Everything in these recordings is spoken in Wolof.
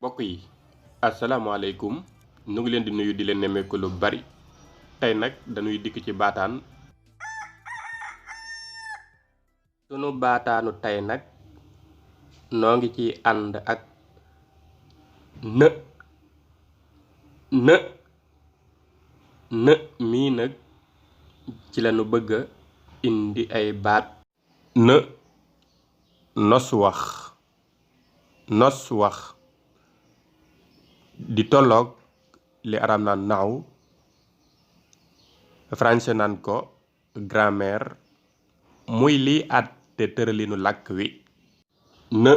mbokk yi asalaamaaleykum nu ngi leen di nuyu di leen nemmeeku lu bari tey nag dañuy dikk ci baataan sunu baataanu tey nag noo ngi ci ànd ak në në në mii nag ci lañu bëgg a indi ay baat në nos wax di tolloog li arab naan naaw français naan ko grammaire muy liy àtte tëralinu làkk wi në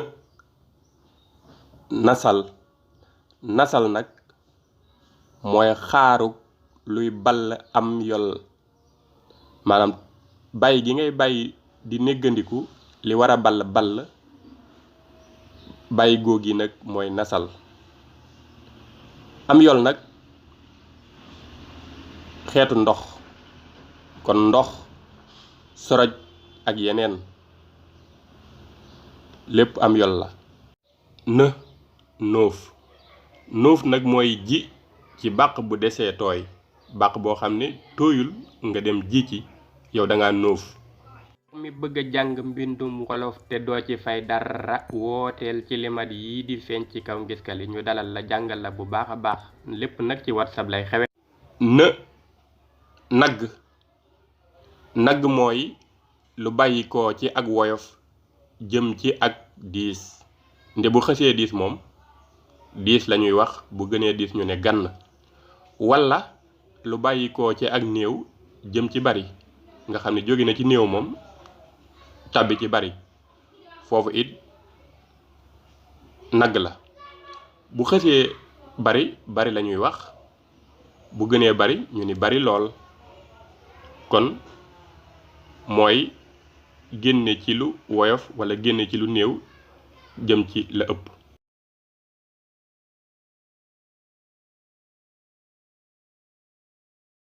nasal nag mooy xaaru luy ball am yol maanaam bàyyi gi ngay bàyyi di néggandiku li war a ball bàyyi góog yi nag mooy nasal am yol nag xeetu ndox kon ndox soroj ak yeneen lépp am yol la në nóof nag mooy ji ci bàq bu desee tooy bàq boo xam ne tooyul nga dem ji ci yow danga nóof mi bëgg a jàng mbindum wolof te doo ci fay dara wooteel ci limat yi di feeñ ci kaw ngiskali ñu dalal la jàngal la bu baax a baax lépp nag ci WhatsApp lay xewe në nagg mooy lu bàyyi ko ci ak woyof jëm ci ak diis nde bu xësee diis moom diis lañuy wax bu gënee diis ñu ne gann walla lu bàyyi ko ci ak néew jëm ci bari nga xam ne jóge na ci néew moom tàbbi ci bari foofu it nagg la bu xësee bari lañuy wax bu gënee bari ñu ni bari lool kon mooy génne ci lu woyof walla génne ci lu néew jëm ci la ëpp